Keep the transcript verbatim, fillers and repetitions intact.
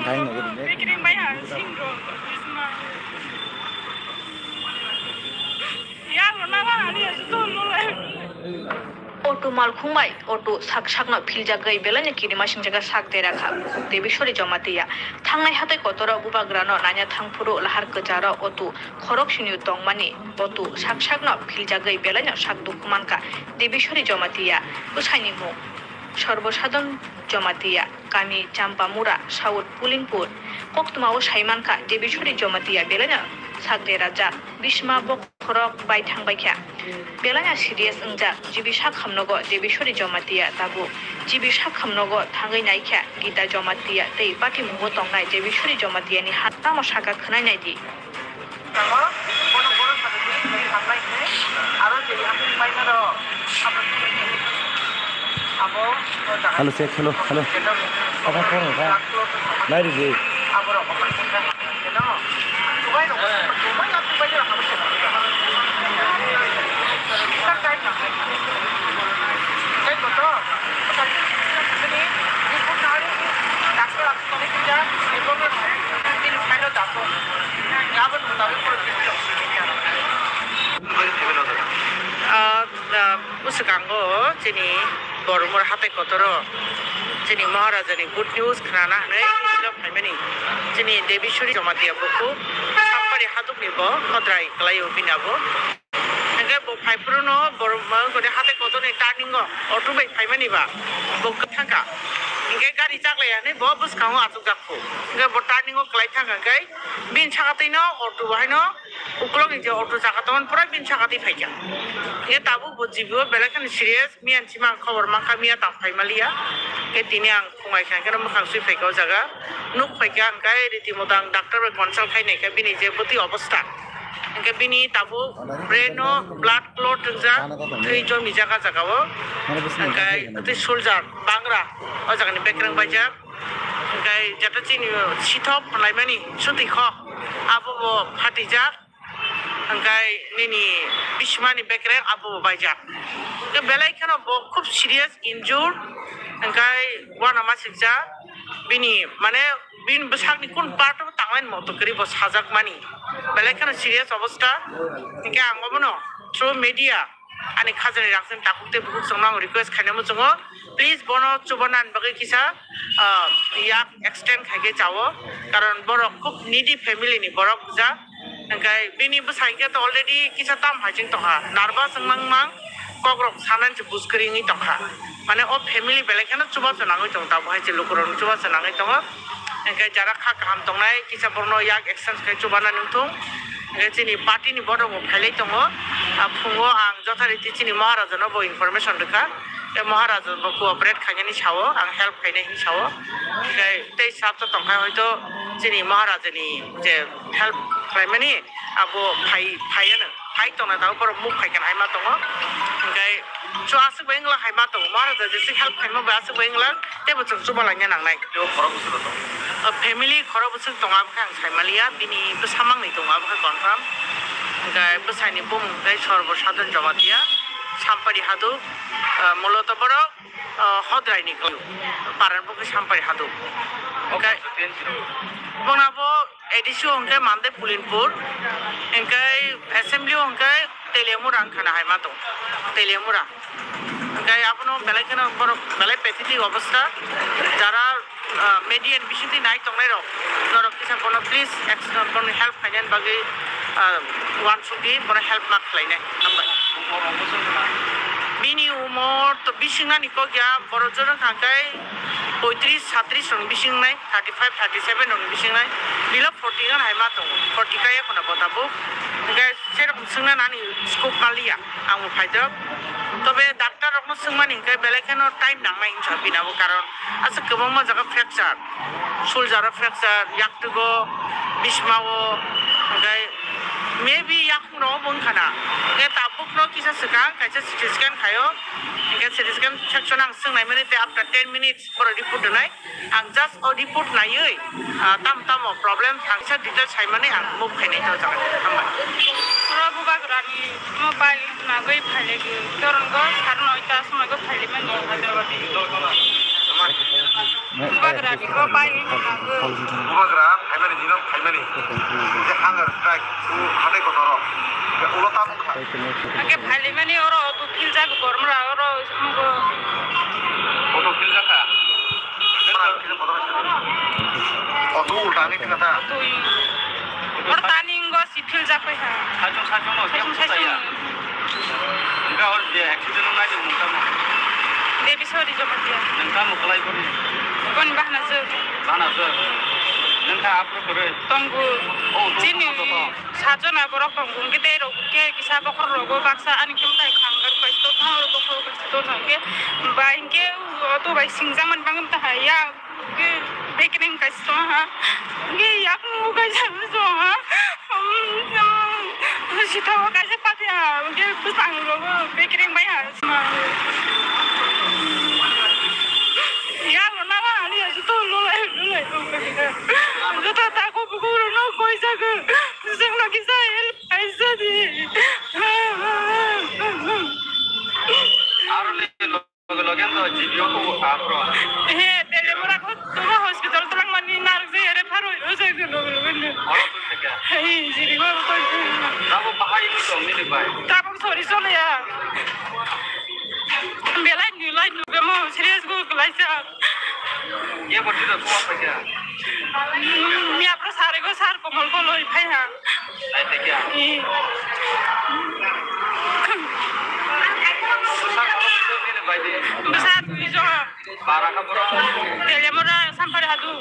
Hai no gori ne. Bikiring bai ha sing ro. Bisma. Ya lo na ba ani asu to lo le. Auto malkhung bai auto sak sakno philjagwi belaino kirima singjak sak dera kha bukhuk Debishwari Jamatia. Thangnai hatai kotoro bubagrano naina thangphuru lahar kwcharo auto khorok siniu tongmani auto sak sakno philjagwi belaino sak dukhu mankha Debishwari Jamatia. Bwsaini mung Sarbo Sadhan Jamatia, kami Champamura, South Pulingpur. Koktwmao sai mankha Debishwari Jamatia belaino sak derajak, bisma bokhorok bai thangbaikha. Belaino serious wngjak, G B sak hamnogo Debishwari Jamatia tabuk. G B sak hamnogo thangwi naikha Gita Jamatia tei patimungo tongnai Debishwari Jamatiani ha tamo sakha khwnai naidi. Tongo, bono bono sabai twi twi hambai khe, aro je yang painaro abo Hello, check, hello, hello. Apa kau nggak? Lari deh. Abo rok apa kau nggak? Dubai rok, Dubai rok, Dubai rok. Tei kotor, kotor ini, ini pun hari ini, doctor Toni kisa, ibu kan, ini main lo dako. Ngabon mutabi pura kisa. Ah, ah, bwskango chini Boromura hatai kotoro chini Maharajani good news khnana hwnwi silo phaimani. Chini Debishwari Jamatia bukhuk Sampari hatukni bo khodrai kwlaio bini abo. Hingke bo phai phuru no borok ma goni hatai kotor ni turning o auto bai phaimani ba bo kwthang kha. Hingke gari chaklai ya hinui bo bwskango achuk jak kho. Hingke bo turning o kwlai thang kha hingke bini saka twi no auto bo haino ukulok ni je auto chaka tongmani pura bini saka twi phai kha. Hingke tabuk bo G B o belai kheno serious, miyan sima ang khobor mankha, miya tang phai maliya. Hingke tini ang phungai kha hingke no mwkhang sui phai kha o jaga. Nuk phai kha hingke riti moto ang doctor bai consult khai nai kha bini je bwtwi obostha. Hingke bini tabuk brain o blood clot wngjak, thwi jomijak a jaga o. Hingke tei soldier bangra o jaga ni bekereng baijak. Hingke jeta chini sithok laimani sutwi kho abo bo phatijak. Hingke nini bisimani bekereng abo bo baijak. Hingke belai kheno bo khub serious injured. Hingke uanamasingcha bini mane bini bwsakni kun part o tanglaini moto kwrwi bo sajakmani. Belai kheno serious obostha. Hingke ang obono through media ani khajani rangchak takhuk tei bukhuk chwngno ang request khaina muchungo, please bono chubanani bagwi kisa, ah, yak extend khaikhe chao, karon borok khub needy family ni borok ja. Hingke bini bwsa hingke to already kisa tam hai ching tongkha, nervous wng mang mang, kok rok sanani se buj kwrwi wngwi tongkha. Mane o family belai kheno chubachu nangwi tongo, tabuk hai se lukurok chubachu nangwi tongo. Hingke jara kha kaham tongnai kisa borokno yak exchange khai chubana nung thung. Hingke chini party ni borok bo phailai tongo. A phungo ang jothariti chini Maharaja no bo information rwkha. Tei Maharaja bo cooperate khainani sao, ang help khainai hinwi sao. Hingke tei sabsa tongkha hoito chini Maharaja ni je help khlaimani abo phai, phaiya no. Phai tongna tabuk borok muk phai khe hai ma tongo. Hingke chu aswk bai wngla hai ma tongo. Maharaja jesi help khaima bai aswk bai wngla teibo chwng chuba laina nangnai. Tei o khorok bwswk rok tong? O family khorok bwswk tongo abo khe ang sai maliya. Bini bwsa mangni tongo abo khe confirm. Hingke bwsani bumung tei Sarbo Sadhan Jamatia, Sampari Haduk, ah, muloto borok, ah, Hodrai ni kok, paran bo khe Sampari Haduk. Hingke bongna bo A D C o hingke Mande Pulinpur, hingke assembly o hingke Teliamura wngkha na hai ma tong, Teliamura. Hingke abono belai kheno borok belai pathetic obostha. Jara, ah, media ni bisingtwi nai tongnai rok, norok kisa bono please action, bono help khainani bagwi, ah, uansukdi, bono help ma khlainai. Hambai. Bini umor to bisingnani kok ya, borok jora hingke poitris, satris rokni bising nai. Thirty five, thirty seven rokni bisingnai, below forty gan hai ma tongo, forty kaya khuna bo tabuk. Hingke serokom swngna nani scope maliya, ang bo phaidok. Tobe doctor rokno swngmani hingke belai kheno time nangnai hinsa bini abo karon aswk kwbangma jaga fracture, shoulder o fracture, yaktwgo, bismao, hingke maybe yakhungrok bo wngkha na. Hingke tabukno kisa swkang kaisa C T scan khaio, hingke C T scan section ang swngnaimani tei after ten minutes borok report rwnai. Ang just o report naiwi, ah, tamo tamo problem ang kisa details saimani ang move khainai to jaga. Hambai. Pura bubagrani mobile nagwi phailegi, dorongo sar noita somoigo phailimani. Bubagra bikro pai ni hwnna hwng. Bubagra phaimani, nino phaimani. Je hunger strike, u hatai kotorok. Je ulo tabuk kha. Hake phailaimani oro auto khiljak bormra oro sumgo. Auto khiljak kha? Auto ulta ani thika ta. Auto i-, oro tani wnggo. Philjak pai ha. Saichung, saichung no, saichung, khe saichung. Hwnkha hor je accident wngnai ni mung tamo? Devi Sori Jamatia. Nwng tamo khlai boni? Boni bahna jwk. Bahna jwk. Nwng kha aphuru kwrwi? Tongo. Oh, tongo, chini tongo, tongo. Sajona borok tongo. Hwnkhe tei rok khe kisa bokhorok rogo baksa ani khe mwtai khangar pai to thang rok bokhorok pai to thang khe. Bai hwnkhe auto bai singjak mani bagwi ta hai ya. Bekereng kaisa tong ha. Nge yak nungo kaisa tong ha. Sitao kaisa pati ha. Nge bwsang rogo bekereng bai ha. Ya lo na ba ani ya joto lolai lolai. Joto tako buku rono koisa ke. Sing no kisa help kaisa di. Aro le Loge loge no G P O ko bo kha bro. He, Telemura ko tuma hospital twlang mani narwk jai, ere pharo oi jai ko loge loge no. Oro tun theke. He, G P O ko. Tabo bahai ni tong nini bai. Tabo sorry sole ya. Belai ni lai nu be mo serious go lai sa. Ye bo tiro tuma pa kya? Miya pro sare go sar komol ko loi phai ha. Lai theke. He. Bwsa twi jora. Telemura Sampari hadu.